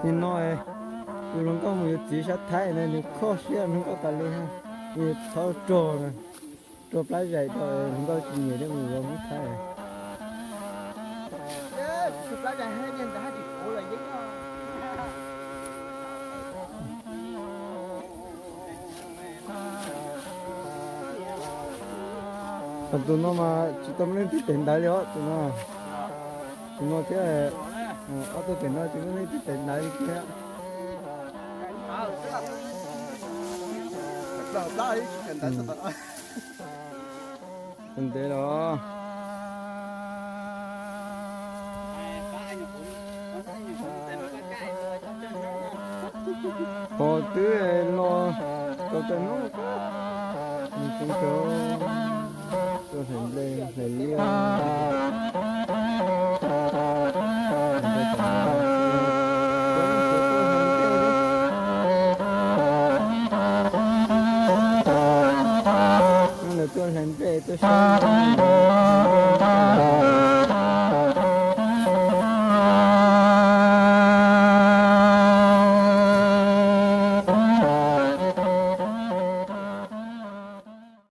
Nim no tus hluas nkauj mus yuav txiv sab Thaib na, nws kho siab hluas nkauj tas li, nws thov rog, rog plab zaim rau hluas nkauj tsis nyiam thiab mus yuav hmoob Thaib. Tus no mas tsis tau muaj leej twg pem ntawd li os, tus no, tus no thiab ob tug pem no tsis muaj leej twg pem ntawd li thiab. Tus ntev los. Qhov twb los tau cov hnub, nws tseem cov tuaj hlais nplej hlais liaj. Lawv tuaj hlais nplej tuaj saib.